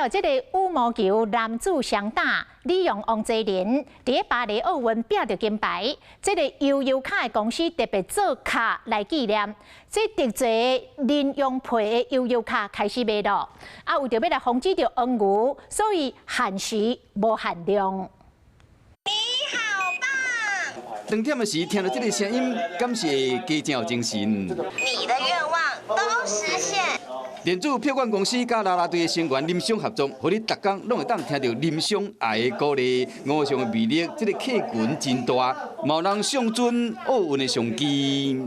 這个羽毛球男子雙打李洋王齊麟，佇咧巴黎奧運拚著金牌。這个悠遊卡的公司特別做卡來紀念，這特製麟洋皮的悠遊卡開始賣咯。啊，為著欲來防止著黃牛，所以限時無限量。你好棒！當忝的時聽著這个聲音，敢是會加誠有精神。你的願望都實現。電子票券公司佮啦啦隊的成員林雙合作，予你逐工攏會當聽著林雙愛的鼓勵。偶像的魅力，這个客群真大，嘛有人上尊奧運的相機。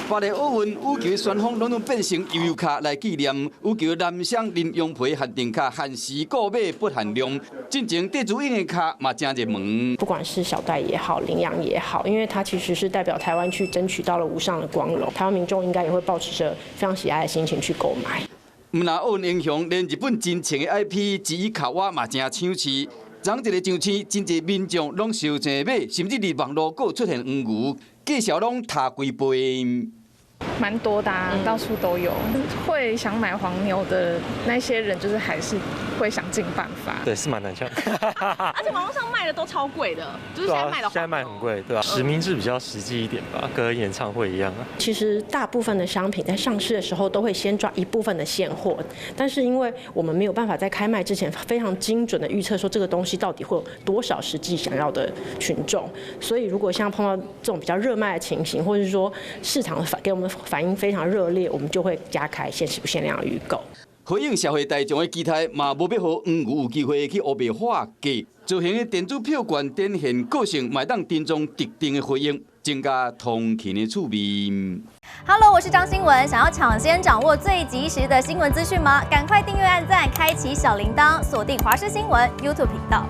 巴黎奧運羽球旋風攏總變成悠遊卡來紀念羽球男雙麟洋皮限定卡，限時購買不限量。進前電子印的卡嘛誠熱門。不管是小戴也好，麟洋也好，因為它其實是代表台灣去爭取到了無上的光榮，台灣民眾應該也會抱持著非常喜愛的心情去購買。毋但奧運英雄，連日本真穿的 IP 吉伊卡哇嘛誠搶市。昨一个上市，真濟民眾攏相爭買，甚至佇網路閣有出現黃牛，價數攏差幾倍。蠻多的啊，到處都有。會想買黃牛的那些人，就是還是會想盡辦法。對，是蠻難搶。而且網絡上賣的都超貴的，就是現在賣的。現在賣很貴，對吧？實名制比較實際一點吧，跟演唱會一樣啊。其實大部分的商品在上市的時候都會先抓一部分的現貨，但是因為我們沒有辦法在開賣之前非常精準的預測說這個東西到底會有多少實際想要的群眾，所以如果像碰到這種比較熱賣的情形，或者是說市場反給我們反應非常熱烈，我們就會加開限時不限量的預購。回應社會大眾的期待，嘛無欲予黃牛有機會去烏白化價，造型的電子票券展現個性，嘛會當跟蹤特定的回應，增加通勤的趣味。 Hello，我是張新文，想要搶先掌握最及時的新聞資訊嗎？趕快訂閱、按讚、開啟小鈴鐺，鎖定華視新聞 YouTube 頻道。